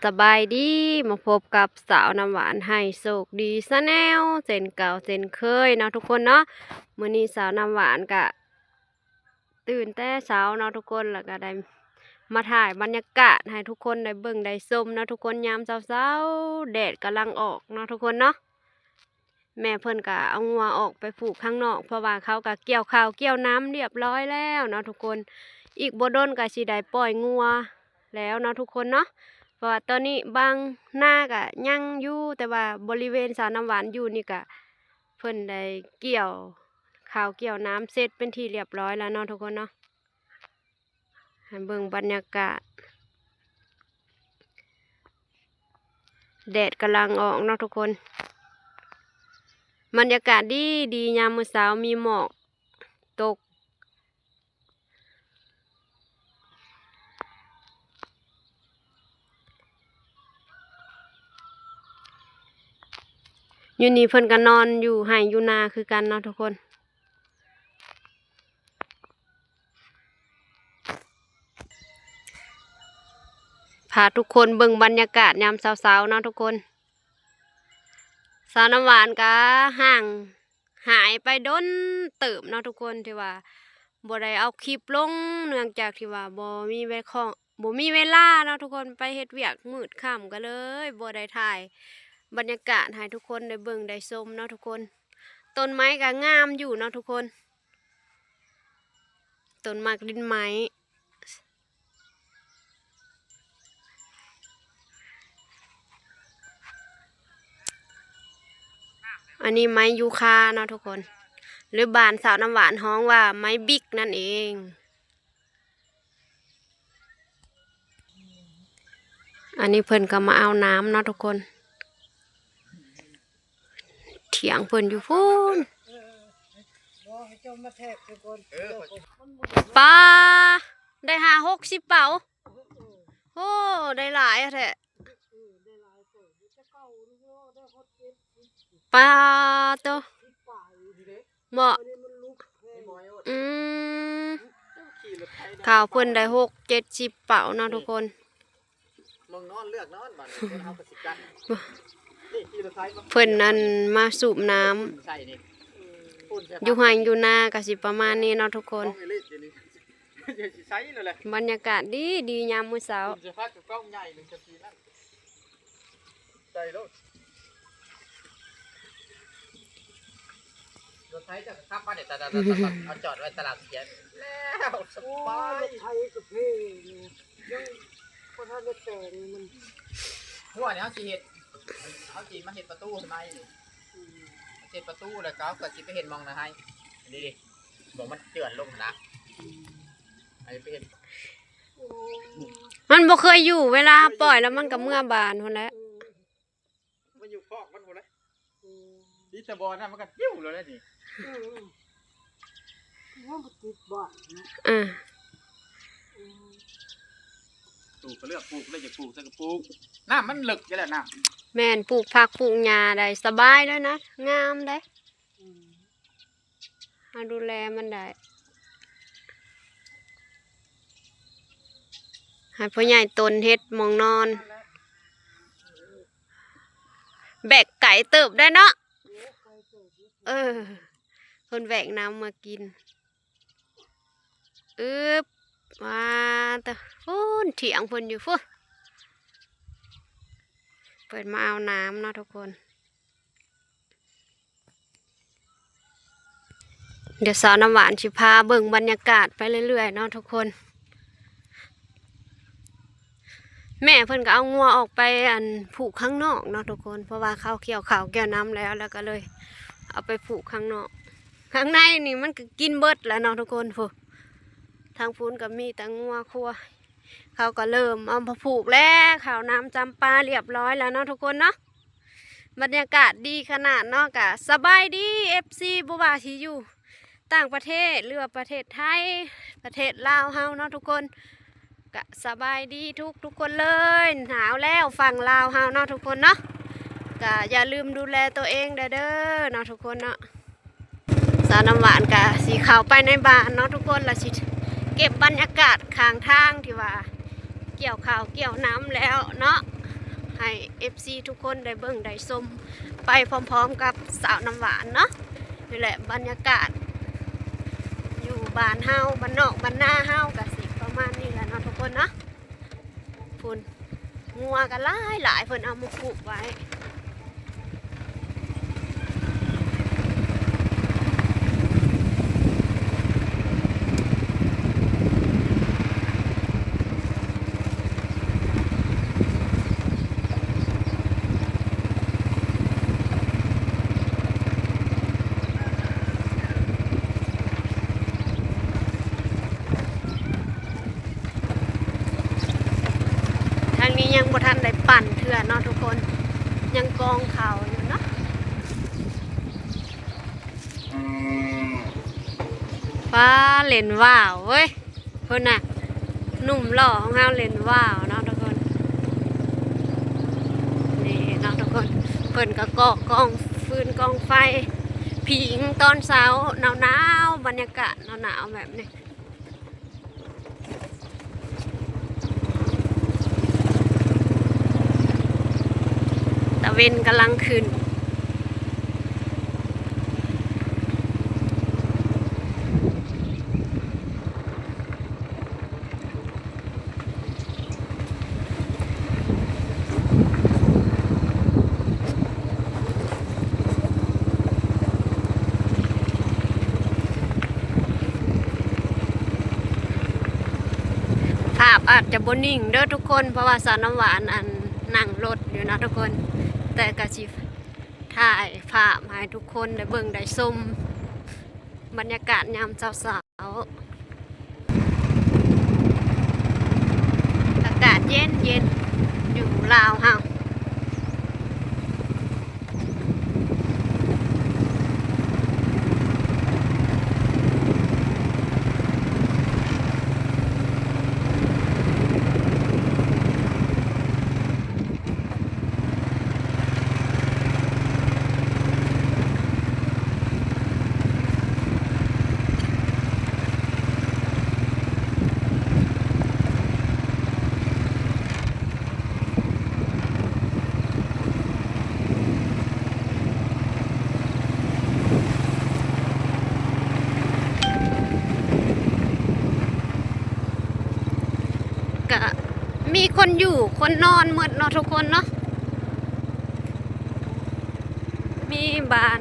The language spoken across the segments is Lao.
ສະບາຍດີ ມາພົບກັບສາວນ້ຳຫວານໄຮໂຊກດີ Channel ເຊັ່ນເກົ່າເຊັ່ນເຄີຍເນາະທຸກຄົນເນາະ. ມື້ນີ້ສາວນ້ຳຫວານກະຕື່ນແຕ່ເຊົ້າເນາະທຸກຄົນ ແລ້ວກະໄດ້ມາຖ່າຍບັນຍາກາດໃຫ້ທຸກຄົນໄດ້ເບິ່ງໄດ້ຊົມເນາະທຸກຄົນ. ຍາມເຊົ້າໆ ແດດກຳລັງອອກເນາະທຸກຄົນເນາະ. ແມ່ເພິ່ນກະເອົາງົວອອກໄປຜູກຂ້າງນອກ ເພາະວ່າເຂົາກະກ່ຽວເຂົ້າກ່ຽວນ້ຳລຽບຮ້ອຍແລ້ວເນາະທຸກຄົນ. ອີກບໍ່ດົນກະຊິໄດ້ປ່ອຍງົວແລ້ວເນາະທຸກຄົນເນາະ ເພາະວ່າຕອນນີ້ບາງນາກະຍັງຢູ່ ແຕ່ວ່າບໍລິເວນສາວນ້ຳຫວານຢູ່ນີ້ກະ ເພິ່ນໄດ້ກ່ຽວເຂົ້າກ່ຽວນ້ຳເສັດເປັນທີ່ລຽບຮ້ອຍແລ້ວເນາະທຸກຄົນເນາະ. ໃຫ້ເບິ່ງບັນຍາກາດ ແດດກຳລັງອອກເນາະທຸກຄົນ. ບັນຍາກາດດີດີ ຍາມມື້ເຊົ້າມີໝອກຕົກ. ຢູ່ນີ້ເພິ່ນກໍນອນຢູ່ໄຮ່ຢູ່ນາຄືກັນເນາະທຸກຄົນ. ພາທຸກຄົນເບິ່ງບັນຍາກາດຍາມເຊົ້າໆເນາະທຸກຄົນ. ສາວນ້ຳຫວານກະຫ່າງຫາຍໄປດົນເຕີບເນາະທຸກຄົນ ທີ່ວ່າບໍ່ໄດ້ເອົາຄລິບລົງ ເນື່ອງຈາກທີ່ວ່າບໍ່ມີເວ ບໍ່ມີເວລາເນາະທຸກຄົນ ໄປເຮັດວຽກມືດຄ່ຳ ກໍເລີຍບໍ່ໄດ້ຖ່າຍບັນຍາກາດໃຫ້ທຸກຄົນໄດ້ເບິ່ງໄດ້ຊົມເນາະທຸກຄົນ. ຕົ້ນໄມ້ກໍງາມຢູ່ເນາະທຸກຄົນ ຕົ້ນໝາກລິນໄມ້. ອັນນີ້ໄມ້ຢູຄາເນາະທຸກຄົນ ຫຼືບ້ານສາວນ້ຳຫວານຮ້ອງວ່າໄມ້ບິກນັ້ນເອງ. ອັນນີ້ເພິ່ນກໍມາເອົານ້ຳເນາະທຸກຄົນ ຖຽງເພິ່ນຢູ່ພຸ້ນ. ປາ ໄດ້ຫ້າຫົກສິບເປົາ. ໂອ້ ໄດ້ຫຼາຍແທ້. ປາໂຕ ເໝາະ ອືມ ຂ້າວເພິ່ນໄດ້ຫົກເຈັດສິບເປົາເນາະທຸກຄົນ. ເພິ່ນນັ້ນມາສູບນ້ຳຢູ່ໄຮ່ຢູ່ນາ ກໍຊິປະມານນີ້ເນາະທຸກຄົນ. ບັນຍາກາດດີດີຍາມມື້ເຊົ້າ. ລົດໄຖເຈົ້າກໍຂັບມານີ້ ຕະ ຕະ ຕະ ຕະ ເອົາຈອດໄວ້ຕະຫຼາດສະແກນ ແລ້ວສະບາຍ. ໂອ້ຍ ລົດໄຖກໍເພນີ້ ຍັງບໍ່ທັນໄດ້ແປງມັນ. ຫົວນີ້ເຮົາຊິເຮັດ ເຮົາຊິມາເຮັດປະຕູໃໝ່ນີ້. ອືມ ເຮັດປະຕູແລ້ວກໍ ກໍຊິໄປເຮັດໝ່ອງນະໄຮ ນີ້ ໝ່ອງມັນເຈື່ອນລົງຫັ້ນນະ. ອືມ ອັນນີ້ໄປເຮັດ ໂອ້ຍ ມັນບໍ່ເຄີຍຢູ່ ເວລາປ່ອຍແລ້ວມັນກໍເມືອບ້ານພຸ້ນແຫຼະ. ເອີ ມາຢູ່ຄອກມັນພຸ້ນແຫຼະ. ອືມ ມີແຕ່ບໍ່ນັ້ນມັນກໍຫິ້ວໂລດແຫຼະນີ້. ອືມ ມັນບໍ່ຕິດບ້ານເນາະ. ເອີ ອືມ ປູກກໍເລືອກປູກ ໄດ້ຈະປູກໃສກໍປູກ. ນ້ຳມັນເລິກຢູ່ແລ້ວນ້ຳ. ແມ່ນ ປູກຜັກປູກຫຍ້າໄດ້ສະບາຍເລີຍນະ ງາມເດ້. ອືມ ເຮົາດູແລມັນໄດ້ ໃຫ້ພໍ່ໃຫຍ່ຕົນເຮັດໝ່ອງນອນ. ແບກໄກເຕີບໄດ້ເນາະ. ເອີ ເພິ່ນແບກນ້ຳມາກິນ. ອຶບ ມາແຕ່ພຸ້ນ ຖຽງເພິ່ນຢູ່ພຸ້ນ ເພິ່ນມາເອົານ້ຳເນາະທຸກຄົນ. ດຽວສາວນ້ຳຫວານຊິພາເບິ່ງບັນຍາກາດໄປເລື້ອຍໆເນາະທຸກຄົນ. ແມ່ເພິ່ນກໍເອົາງົວອອກໄປ ອັນ ຜູກຂ້າງນອກເນາະທຸກຄົນ ເພາະວ່າເຂົາກ່ຽວເຂົ້າກ່ຽວນ້ຳແລ້ວ ແລ້ວກໍເລີຍເອົາໄປຜູກຂ້າງນອກ. ຂ້າງໃນນີ້ມັນກໍກິນເບິດແລ້ວເນາະທຸກຄົນ. ພຸ້ນ ທາງພຸ້ນກໍມີແຕ່ງົວຄວາຍ ເຂົາກໍເລີ່ມເອົາມາຜູກແລ້ວ ເຂົ້ານ້ຳຈຳປາລຽບຮ້ອຍແລ້ວເນາະທຸກຄົນເນາະ. ບັນຍາກາດດີຂະໜາດເນາະ. ກະສະບາຍດີ ເອັຟຊີ ບໍ່ວ່າຊິຢູ່ຕ່າງປະເທດ ຫຼືວ່າປະເທດໄທ ປະເທດລາວເຮົາເນາະທຸກຄົນ. ກະສະບາຍດີທຸກ ທຸກຄົນເລີຍ. ໜາວແລ້ວຝັ່ງລາວເຮົາເນາະທຸກຄົນເນາະ. ກະຢ່າລືມດູແລຕົວເອງແດ່ເດີເນາະທຸກຄົນເນາະ. ສາວນ້ຳຫວານກະຊິເຂົ້າໄປໃນບ້ານເນາະທຸກຄົນ ລະຊິເກັບບັນຍາກາດຂ້າງທາງທີ່ວ່າກ່ຽວເຂົ້າກ່ຽວນ້ຳແລ້ວເນາະ. ໃຫ້ເອັຟຊີທຸກຄົນໄດ້ເບິ່ງໄດ້ຊົມໄປພ້ອມໆກັບສາວນ້ຳຫວານເນາະ. ນີ້ແຫຼະບັນຍາກາດຢູ່ບ້ານເຮົາ ບ້ານນອກບ້ານນາເຮົາກະຊິປະມານນີ້ແຫຼະເນາະທຸກຄົນເນາະ. ພຸ້ນ ງົວກະຫຼາຍໆ ເພິ່ນເອົາມາຜູກໄວ້. ທາງນີ້ຍັງບໍ່ທັນໄດ້ປັ່ນເທື່ອເນາະທຸກຄົນ ຍັງກອງເຂົ້າຢູ່ເນາະ. ປ້າ ເຫຼັ້ນວ່າວເວີຍ ພຸ້ນນະ ໜຸ່ມຫຼໍ່ຂອງເຮົາເຫຼັ້ນວ່າວເນາະທຸກຄົນ. ນີ້ເນາະທຸກຄົນ ເພິ່ນກະເກາະກອງຟືນກອງໄຟ ພິງຕອນເຊົ້າໜາວໆ ບັນຍາກາດໜາວໆແບບນີ້. ຕາເວັນກຳລັງຂຶ້ນ. ພາບອາດຈະບໍ່ນິ່ງເດີທຸກຄົນ ເພາະວ່າສາວນ້ຳຫວານ ອັນ ນັ່ງລົດຢູ່ເນາະທຸກຄົນ ແຕ່ກະຊິຖ່າຍພາບໃຫ້ທຸກຄົນໄດ້ເບິ່ງໄດ້ຊົມ ບັນຍາກາດຍາມເຊົ້າໆ ອາກາດເຢັນໆ ຢູ່ລາວເຮົາ. ກະມີຄົນຢູ່ຄົນນອນໝົດເນາະທຸກຄົນເນາະ. ມີບ້ານ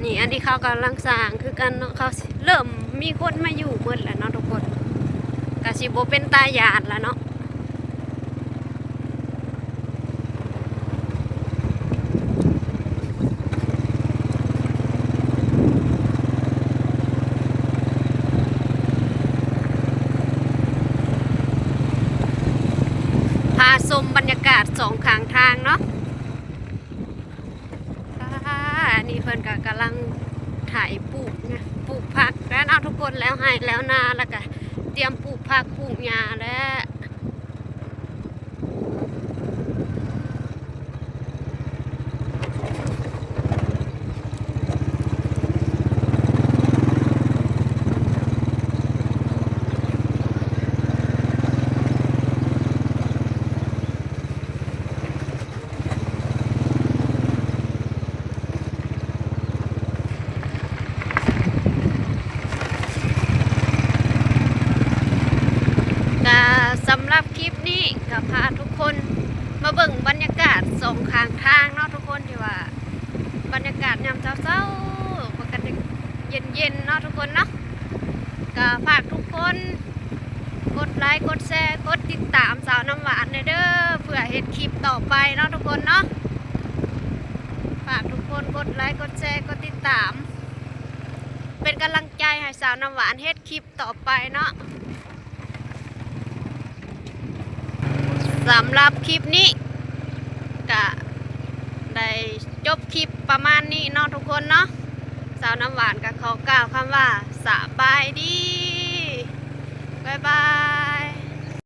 ນີ້ ອັນນີ້ເຂົາກຳລັງສ້າງຄືກັນເນາະ ເຂົາຊິເລີ່ມມີຄົນມາຢູ່ໝົດແລ້ວເນາະທຸກຄົນ ກະຊິບໍ່ເປັນຕາຢ້ານລະເນາະ. ພາຊົມບັນຍາກາດສອງຂ້າງທາງເນາະ. ອ່າ ອັນນີ້ເພິ່ນກະກຳລັງໄຖປູກ ປູກຜັກແລ້ວເນາະທຸກຄົນ ແລ້ວໄຮ່ແລ້ວນາ ແລ້ວກະຕຽມປູກຜັກປູກຫຍ້າແລ້ວ. ກະສຳລັບຄລິບນີ້ກະພາທຸກຄົນມາເບິ່ງບັນຍາກາດສອງຂ້າງທາງເນາະທຸກຄົນ ທີ່ວ່າບັນຍາກາດຍາມເຊົ້າໆ ມັນກະເຢັນໆເນາະທຸກຄົນເນາະ. ກະຝາກທຸກຄົນ ກົດໄລ ກົດແຊ ກົດຕິດຕາມສາວນ້ຳຫວານແດ່ເດີ ເພື່ອເຮັດຄລິບຕໍ່ໄປເນາະທຸກຄົນເນາະ. ຝາກທຸກຄົນກົດໄລ ກົດແຊ ກົດຕິດຕາມ ເປັນກຳລັງໃຈໃຫ້ສາວນ້ຳຫວານເຮັດຄລິບຕໍ່ໄປເນາະ. ສຳລັບຄລິບນີ້ກະໄດ້ຈົບຄລິບປະມານນີ້ເນາະທຸກຄົນເນາະ. ສາວນ້ຳຫວານກະຂໍກ່າວຄຳວ່າສະບາຍດີ ບາຍບາຍ.